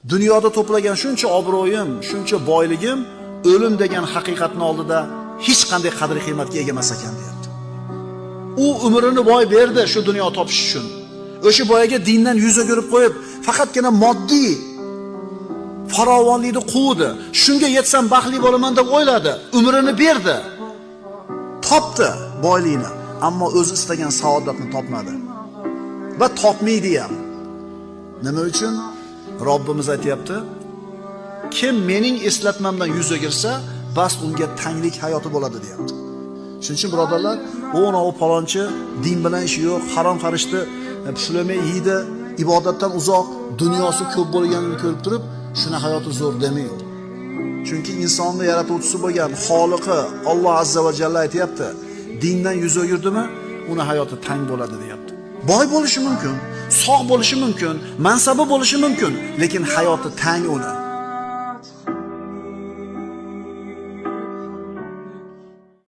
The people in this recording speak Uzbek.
Dunyoda to'plagan shuncha obro'yim, shuncha boyligim o'lim degan haqiqatni oldida hech qanday qadr qiymatga ega emas ekan deyapti. U umrini boy berdi shu dunyo topish uchun. O'sha boyaga dindan yuz o'girib qo'yib, faqatgina moddiy farovonlikni quvdi. Shunga yetsam baxtli bo'laman deb o'yladi. Umrini berdi. Topdi boylikni, ammo o'zi istagan saodatni topmadi. Va topmaydi ham. Nima uchun? Robbimiz aytayapti: Kim mening eslatmamdan yuz o'girsa, bas unga tanglik hayoti bo'ladi deyapti. Shuning uchun birodarlar, u palonchi din bilan ishi yo'q, harom farishta puflamay yeydi, ibodatdan uzoq, dunyosi ko'p bo'lganini ko'rib turib, shuni hayoti zo'r demang. Chunki insonni yaratuvchisi bo'lgan Xoliqi Alloh azza va jalla aytayapti, dindan yuz o'girdimi, uni hayoti tang bo'ladi deyapti. Boy bo'lishi mumkin, sog' bo'lishi mumkin, mansabi bo'lishi mumkin, lekin hayoti tang uni.